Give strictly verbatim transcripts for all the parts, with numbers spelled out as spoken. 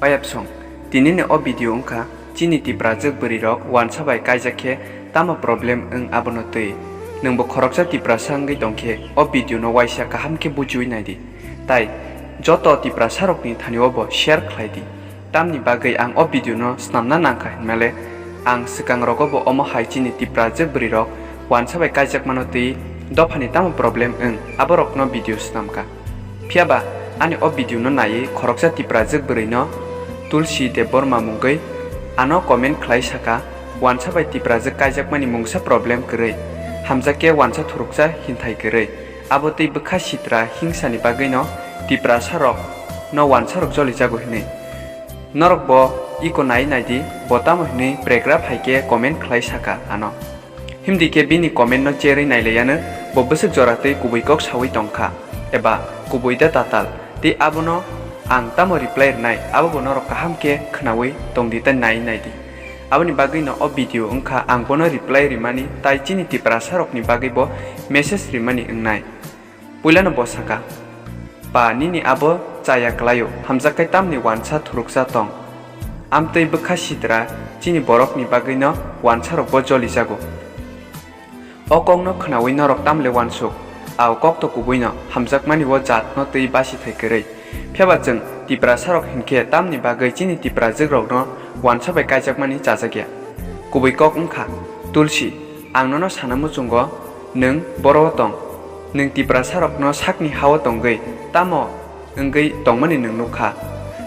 Payapsong, tinini o video wngkha chini Tiprajwk bwrwirok wansa bai kaijak khe tamo problem wng abono twi. Nwngbo khoroksa Tiprasa wngwi tongkhe o video no waisa kaham khe bujiwi naidi. Tai joto Tiprasarokni thanio bo share khlai di. Tamni bagwi ang o video no snamna nangkha hinmale, ang swkang rogo bo omo hai chini Tiprajwk bwrwirok wansa bai kaijakmano twi dophani tamo problem wng aborokno video snamkha. Phiyaba ani o video no naiwi khoroksa Tiprajwk bwrwino Tulsi Debbarma mungwi ano comment khlai saka, wansa bai Tiprajwk kaijakmani mungsa problem kwrwi, hamjakhe wansa thuruksa hinthai kwrwi, abo tei bwkha sitra hingsani bagwino Tiprasarok no wansarok jolijago hinwi. Norok bo iko nai naidi, bo tamo hinwi pregraph hai khe comment khlai saka ano. Himdi khe bini comment no cherwi nailaiyanw, bo bwswk jora twi kubui kok sawi tongkha, eba kubui da tatal, tei abono ang tamo reply rwnai, abo bo norok kaham khe khwnawi tongdi tei nai naidi. Aboni bagwino o video wngkha ang bono reply rimani tai chini Tiprasarokni bagwi bo message rimani wngnai. Puilano bo saka, "Pa, nini abo chaya kwlaio, hamjakhe tamni wansa thuruksa tong. Amtwi bwkha sitra chini borokni bagwino wansarok bo jolijago." O kokno khwnawi norok tamle wansuk? Ao kok to kubuino, hamjakmani o jatno twi basithai kwrwi. Phiyaba chwng Tiprasarok hinkhe tamni bagwi chini Tiprajwkrokno wansa bai kaijakmani chajakya? Kubui kok wngkha, Tulsi, ang nono sana muchungo, nwng boro-o tong. Nwng Tiprasarokno sakni ha-o tongwi tamo wngwi tongmani nwng nukha.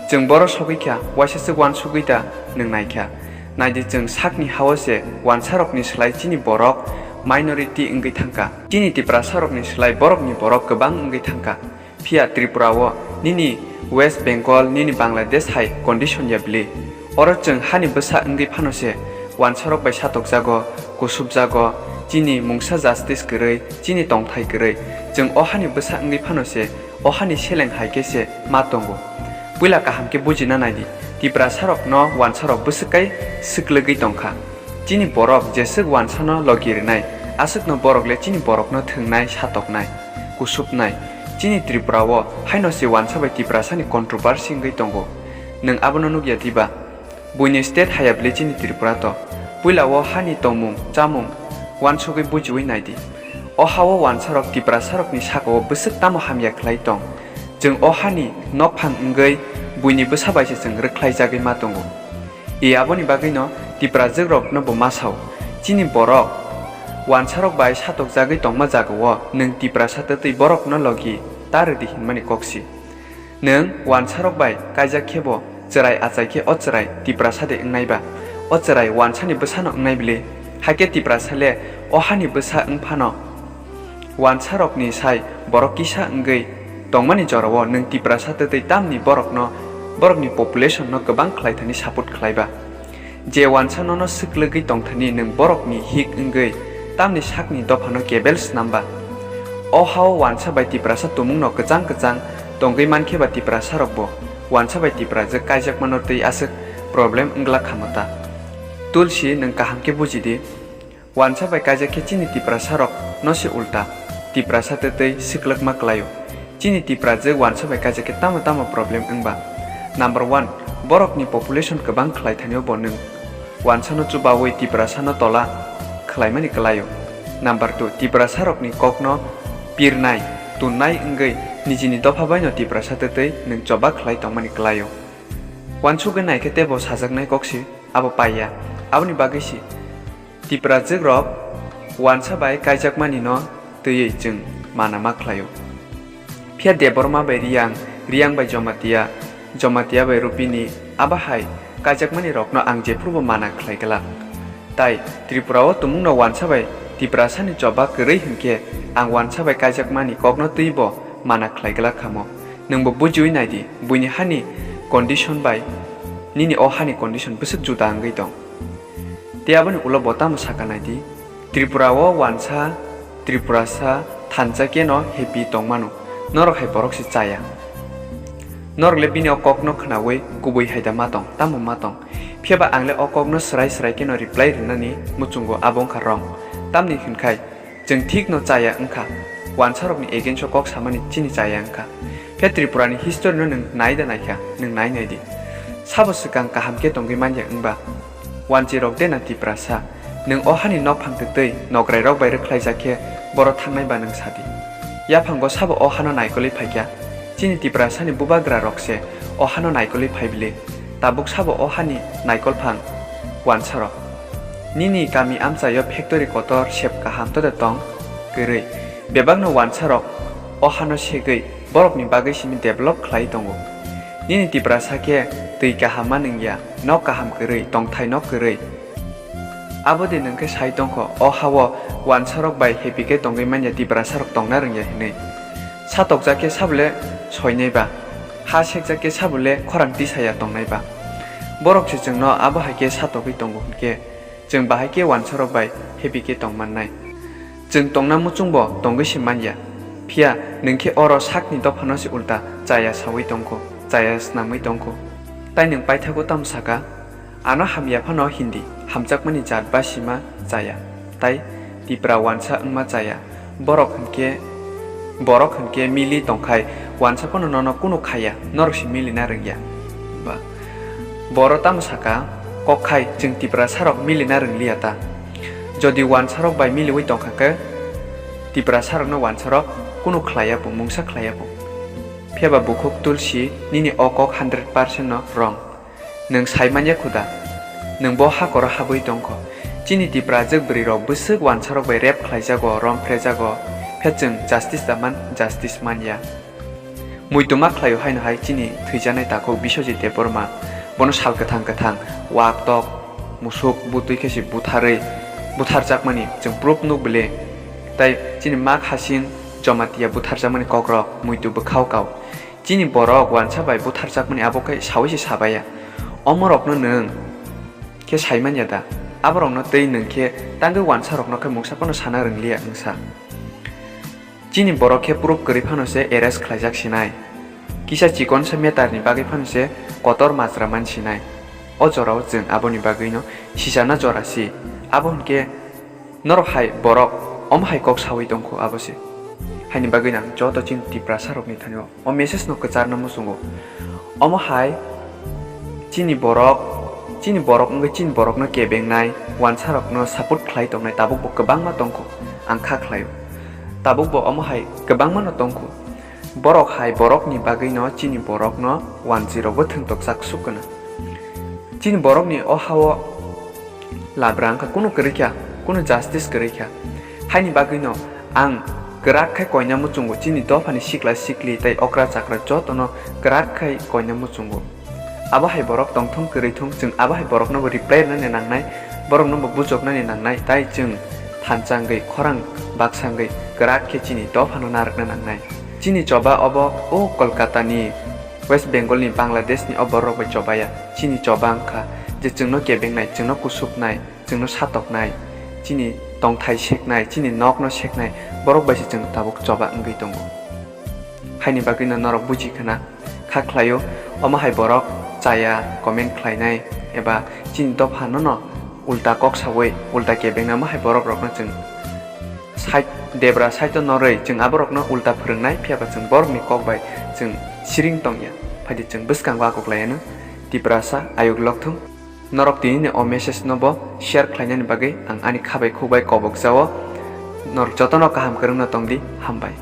Chwng boro sogwi kha, waisa swk wansugwi da nwng naikha. Naidi, chwng sakni ha-o se wansarokni slai chini borok minority wngwi thangkha. Chini Tiprasarokni slai borokni borok kwbang wngwi thangkha. Phiya Tripura-o, nini West Bengal, nini Bangladesh hai condition ya bili? Oro chwng hani bwsa wngwi phano se wansarok bai satokjago, kusupjago, chini mungsa justice kwrwi, chini tongthai kwrwi. Chwng o hani bwsa wngwi phano se o hani seleng hai khe se ma tongo. Puila kaham khe bujina naidi, Tiprasarokno wansarok bwswk kai swklwgwi tongkha. Chini borok jeswk wansano logi rwnai, aswkno borok le chini borokno thwngnai, satoknai, kusupnai. Chini Tripura-o haino se wansa bai Tiprasani controversy wngwi tongo. Nwng abono nukya diba? Buini state haya bwle chini Tripura to. Puila-o hani tongmung, chamung wansugwi bujiwi naidi. O ha-o wansarok Tiprasarokni saka-o bwswk tamo hamya khlai tong? Chwng o hani nokphang wngwi buini bwsa bai se chwng rwkhlaijagwi ma tongo. I aboni bagwino Tiprajwkrokno bo ma sao, chini borok wansarok bai satokjagwi tongma jaga-o nwng Tiprasa twtwi borokno logi ta rwdi hinmani kok si. Nwng wansarok bai kaijak khe bo chwrai achai khe o chwrai Tiprasa de wngnai ba? O chwrai wansani bwsano wngnai bili? Hakhe Tiprasa le o hani bwsa wng phano wansarokni sai borok kisa wngwi tongmani jorao nwng Tiprasa twtwi tamni borokno, borokni population no kwbang khlai thani support khlai ba? Je wansa nono swklwgwi tongthani nwng borokni hik wngwi tamni sakni dophano kebel snam ba? O ha-o wansa bai Tiprasa tumungno kwchang kwchang tongwi mankhe ba Tiprasarokbo wansa bai Tiprajwk kaijakmano twi aswk problem wngla kha mata? Tulsi, nwng kaham khe buji di. Wansa bai kaijak khe chini Tiprasarok no se ulta, Tiprasa twtwi swklwkma kwlaio. Chini Tiprajwk wansa bai kaijak khe tamo tamo problem wngba? Number one, borokni population kwbang khlai thanio bo nwng wansano chubawi Tiprasano tola khlaimani kwlaio. Number two, Tiprasarokni kokno pirnai, tunnai wngwi nijini dopha baino Tiprasa twtwi nwng choba khlai tongmani kwlaio. Wansugwi naikhe teibo sajaknai kok si, abo paiya. Aboni bagwi si Tiprajwkrok wansa bai kaijakmani no twiwi chwng mana ma khlaio. Phiya Debbarma bai Riyang, Riyang bai Jamatia, Jamatia bai Rupini, abo hai kaijakmani rokno ang jephrubo mana khlai glak. Tai Tripura-o tumungno wansa bai Tiprasani choba kwrwi hinkhe ang wansa bai kaijakmani kokno twibo mana khlai glak khamo. Nwngbo bujiwi naidi, buini hani condition bai nini o hani condition bwswk juda wngwi tong. Tei aboni ulo bo tamo saka naidi, Tripura-o wansa, Tripurasa thansa khe no happy tongmano, norok hai borok se chaya. Norok le bini o kokno khwnawi kubui hai da ma tong, tamo ma tong? Phiyaba ang le o kokno swrai swrai kheno reply rwnani muchungo, abo wngkha wrong. Tamni hwnkhai chwng thik no chaya wngkha, wansarokni against o kok samani chini chaya wngkha. Phiya Tripura ni history no nwng nai da naikha, nwng nai nai di. Sabo swkang kaham khe tongwi manya wngba? Wanjwi rok de na Tiprasa? Nwng o hani nokphang twtwi nograi rok bai rwkhlaijak khe boro thangnai ba nwng sadi. Yaphango sabo o hano naikolwi phaikha? Chini Tiprasa ni bubagra rok se o hano naikolwi phaibili. Tabuk sabo o hani naikolphang wansa rok? Nini kami amchaio factory kotor sep kaham to de tong? Kwrwi. Bebakno wansa rok o hano segwi borokni bagwi simi develop khlai tongo. Nini Tiprasa khe twi kaham ma nungya, nok kaham kwrwi, tongthai nok kwrwi. Abo de nwng khe sai tongkho, o hao wansarok bai happy khe tongwi manya Tiprasarok tongna rwngya hinwi. Satokjak khe sabole soinai ba? Ha sekjak khe sabole khorang tisaya tongnai ba? Borok se chwngno abo hai khe satokwi tongo hwn khe, chwng bahai khe wansarok bai happy khe tong mannai? Chwng tongna muchungbo tongwi se manya. Phiya nwng khe oro sakni dophano se ulta chaya saui tongkho, chaya snamwi tongkho. Tai nwng paithago tamo saka? Ano hamya phano Hindi, hamjakmani jat ba sima chaya, tai Tipra wansa wngma chaya. Borok hwnkhe, borok hwnkhe mili tongkhai wansa phano nono kunu khaiya, norok se milina rwngya. Ba, boro tamo saka, kok khai chwng Tiprasarok milina rwngliya ta? Jodi wansarok bai miliwi tongkha khe, Tiprasarokno wansarok kunu khlaiya bo, mungsa khlaiya bo. Phiya ba bukhuk Tulsi, nini o kok hundred percent no wrong. Nwng sai manya khuda, nwng bo hakoro habwi tongkho. Chini Tiprajwk bwrwirok bwswk wansarok bai rape khlaijago, rom phrejago, phiya chwng justice da man, justice manya. Muitu ma khlaio haino hai chini thwijaknai takhuk Biswajit Debbarma. Bono sal kwthang kwthang, wak tok, musuk butwi khe se butharwi, butharjakmani chwng proof nuk bile. Tai chini mak Hasin Jamatia butharjakmani kokrok muitu bwkhao kao. Chini borok wansa bai butharjakmani abo khe saui se sabaiya. Omorokno nwng khe sai manya da? Aborokno tei nwng khe tangwi wansarokno khe mungsa phano sana rwngliya wngsa. Chini borok khe proof kwrwi phano se arrest khlaijak sinai. Kisa chikonsa matter ni bagwi phano se kotor majra man sinai. O jorao chwng aboni bagwino sisana jora si. Abo hwnkhe norok hai borok omo hai kok saui tongkho abo se. Haini bagwino ang joto chini Tiprasarokni thani o message no kwcharna muchungo. Omo hai chini borok, chini borok wngwi chini borokno kebengnai, wansarokno support khlai tongnai tabukbo kwbangma tongkho, ang kha khlaio. Tabukbo omo hai kwbangma no tongkho. Borok hai borokni bagwino chini borokno wanjwi rokbo thwngtokjak suk gwnang. Chini borokni o hao labra wngkha, kunu kwrwi kha, kunu justice kwrwi kha. Haini bagwino ang kwrak khai koina muchungo, chini dophani sikla sikli tei okra chakra jotono kwrak khai koina muchungo. Abo hai borok tongthung kwrwi thung, chwng abo hai borokno bo reply rwnani nangnai, borokno bo bujoknani nangnai, tai chwng thansa wngwi khorang baksa wngwi kwrak khe chini dophano narwkna nangnai. Chini choba obo o Kolkata ni, West Bengal ni, Bangladesh ni o borok bai chobaya. Chini choba wngkha je chwngno kebengnai, chwngno kusupnai, chwngno satoknai, chini tongthai seknai, chini nokno seknai, borok bai se chwng tabuk choba wngwi tongo. Haini bagwino norok buji khna kha khlaio, omo hai borok chaya comment khlainai eba chini dophano no ulta kok saui ulta kebengna omo hai borok rokno chwng side, debra side o norwi chwng aborokno ulta phwrwngnai, phiyaba chwng borokni kok bai chwng siring tongya, phaidi chwng bwskango akoklaianw. Tiprasa ayuk lokthung. Norok tini ni o message no bo share khlainani bagwi ang ani kha bai khuk bai kobok jao. Norok jotono kaham kwrwngno tongdi, hambai.